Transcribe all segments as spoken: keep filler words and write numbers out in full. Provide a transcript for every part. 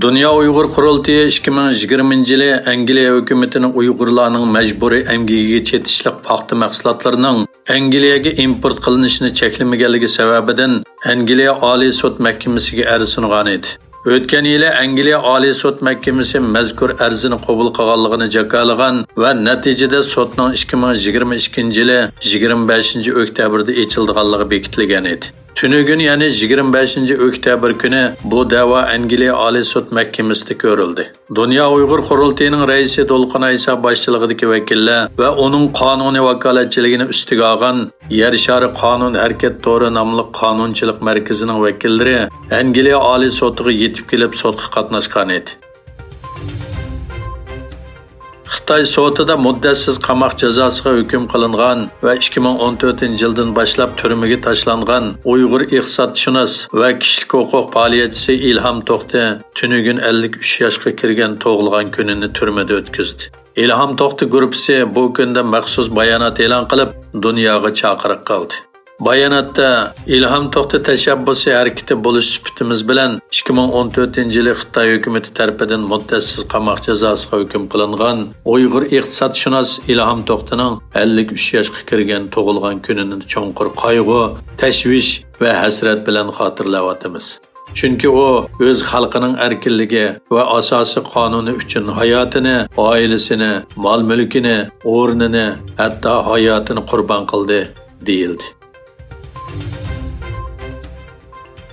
دۇنيا ئۇيغۇر قۇرۇلتىيى ئىككى مىڭ يىگىرمىنچى يىلى ئەنگلىيە ھۆكۈمىتىنىڭ ئۇيغۇرلارنىڭ مەجبۇرىي ئەمگىكىگە چېتىشلىق پاختا مەھسۇلاتلىرىنىڭ ئەنگلىيەگە ئىمپورت قىلىنىشىنى چەكلىمىگەنلىكى سەۋەبىدىن ئەنگلىيە ئالىي سوت مەھكىمىسىگە ئەرز سۇنغان ئىدى. ئۆتكەن يىلى ئەنگلىيە ئالىي سوت مەھكىمىسى مەزكۇر ئەرزنى قوبۇل قىلغانلىقىنى جاكارلىغان ۋە نەتىجىدە سوتنىڭ ئىككى مىڭ يىگىرمە ئىككىنچى يىلى يىگىرمە بەشىنچى ئۆكتەبىردە ئېچىلىدىغانلىقى بېكىتىلگەن ئىدى. تۈنۈگۈن، يەنى يىگىرمە بەشىنچى ئۆكتەبىر كۈنى بۇ دەۋا ئەنگلىيە ئالىي سوت مەھكىمىسىدە كۆرۈلدى. دۇنيا ئۇيغۇر قۇرۇلتىيىنىڭ رەئىسى دولقۇن ئايسا باشچىلىقىدىكى ۋەكىللەر ۋە ئۇنىڭ قانۇنىي ۋاكالەتچىلىكىنى ئۈستىگە ئالغان يەر شارى قانۇن ھەرىكەت تورى ناملىق قانۇنچىلىق مەركىزىنىڭ ۋەكىللىرى ئەنگلىيە ئالىي سوتىغا يېتىپ كېلىپ سوتقا قاتناشقان ئىدى. خىتاي سوتىدا مۇددەتسىز قاماق جازاسىغا ھۆكۈم قىلىنغان ۋە ئىككى مىڭ ئون تۆتىنچى يىلدىن باشلاپ تۈرمىگە تاشلانغان ئۇيغۇر ئىقتىسادشۇناس ۋە كىشىلىك ھوقۇق پائالىيەتچىسى ئىلھام توختى تۈنۈگۈن ئەللىك ئۈچ ياشقا كىرگەن تۇغۇلغان كۈنىنى تۈرمىدە ئۆتكۈزدى. ئىلھام توختى گۇرۇپپىسى بۇ كۈندە مەخسۇس بايانات ئېلان قىلىپ، دۇنياغا چاقىرىق قىلدى. باياناتتا، ئىلھام توختى تەشەببۇسى ھەرىكىتى بولۇش سۈپىتىمىز بىلەن ئىككى مىڭ ئون تۆتىنچى يىلى خىتاي ھۆكۈمىتى تەرىپىدىن مۇددەتسىز قاماق جازاسىغا ھۆكۈم قىلىنغان ئۇيغۇر ئىقتىسادشۇناس ئىلھام توختىنىڭ ئەللىك ئۈچ ياشقا كىرگەن تۇغۇلغان كۈنىنى چوڭقۇر قايغۇ، تەشۋىش ۋە ھەسرەت بىلەن خاتىرىلەۋاتىمىز. چۈنكى ئۇ ئۆز خەلقىنىڭ ئەركىنلىكى ۋە ئاساسىي قانۇنى ئۈچۈن ھاياتىنى، ئائىلىسىنى، مال-مۈلكىنى، ئورنىنى، ھەتتا ھاياتىنى قۇربان قىلدى، دېيىلدى.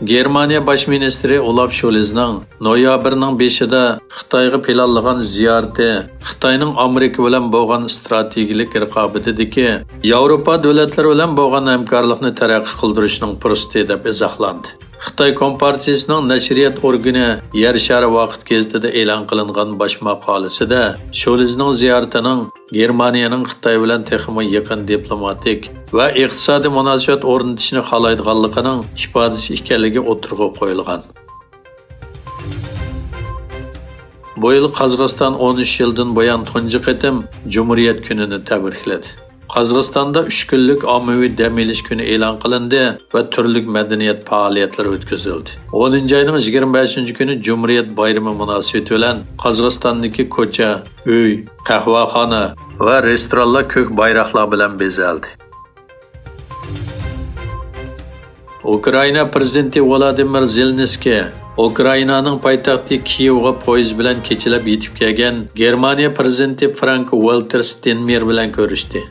گېرمانىيە باش مىنىستىرى ئولاف شولزنىڭ نويابىرنىڭ بېشىدا خىتايغا پىلانلىغان زىيارىتى خىتاينىڭ ئامېرىكا بىلەن بولغان ئىستراتېگىيەلىك رىقابىتىدىكى ياۋروپا دۆلەتلىرى بىلەن بولغان ھەمكارلىقنى تەرەققىي قىلدۇرۇشنىڭ پۇرسىتى، دەپ ئىزاھلاندى. خىتاي كومپارتىيىسىنىڭ نەشرىيات ئورگىنى يەر شارى ۋاقىت گېزىتىدە ئېلان قىلىنغان باش ماقالىسىدە شولزنىڭ زىيارىتىنىڭ گېرمانىيەنىڭ خىتاي بىلەن تېخىمۇ يېقىن دىپلوماتىك ۋە ئىقتىسادىي مۇناسىۋەت ئورنىتىشنى خالايدىغانلىقىنىڭ ئىپادىسى ئىكەنلىكى ئوتتۇرىغا قويۇلغان. بۇ يىل قازاقىستان ئون ئۈچ يىلدىن بۇيان تۇنجى قېتىم جۇمھۇرىيەت كۈنىنى تەبرىكلىدى. قازاقىستاندا ئۈچ كۈنلۈك ئاممىۋى دەم ئېلىش كۈنى ئېلان قىلىندى ۋە تۈرلۈك مەدەنىيەت پائالىيەتلىرى ئۆتكۈزۈلدى. ئونىنچى ئاينىڭ يىگىرمە بەشىنچى كۈنى جۇمھۇرىيەت بايرىمى مۇناسىۋىتى بىلەن قازاقىستاندىكى كوچا، ئۆي، قەھۋەخانا ۋە رېستورانلار كۆك بايراقلار بىلەن بېزەلدى. ئۇكرائىنا پىرېزىدېنتى ۋولودىمىر زېلېنسكىي ئۇكرائىنانىڭ پايتەختى كىيېۋغا پويىز بىلەن كېچىلەپ يېتىپ كەلگەن گېرمانىيە پىرېزىدېنتى فرانك ۋالتېر ستېنمېيېر بىلەن كۆرۈشتى.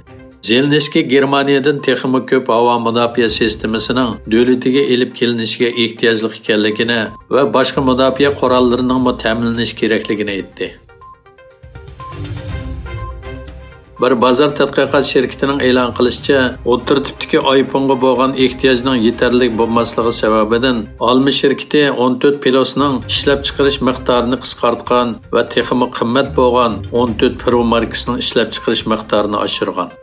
زېلېنسكىي گېرمانىيەدىن تېخىمۇ كۆپ ھاۋا مۇداپىئە سىستېمىسىنىڭ دۆلىتىگە ئېلىپ كېلىنىشىگە ئېھتىياجلىق ئىكەنلىكىنى ۋە باشقا مۇداپىئە قوراللىرىنىڭمۇ تەمىنلىنىشى كېرەكلىكىنى ئېيتتى. بىر بازار تەتقىقات شىركىتىنىڭ ئېلان قىلىشىچە، ئوتتۇرا تىپتىكى ئايفونغا بولغان ئېھتىياجنىڭ يېتەرلىك بولماسلىقى سەۋەبىدىن، ئالما شىركىتى ئون تۆت پىلوسنىڭ ئىشلەپچىقىرىش مىقدارىنى قىسقارتقان ۋە تېخىمۇ قىممەت بولغان ئون تۆت پرو ماركىسىنىڭ ئىشلەپچىقىرىش مىقدارىنى ئاشۇرغان.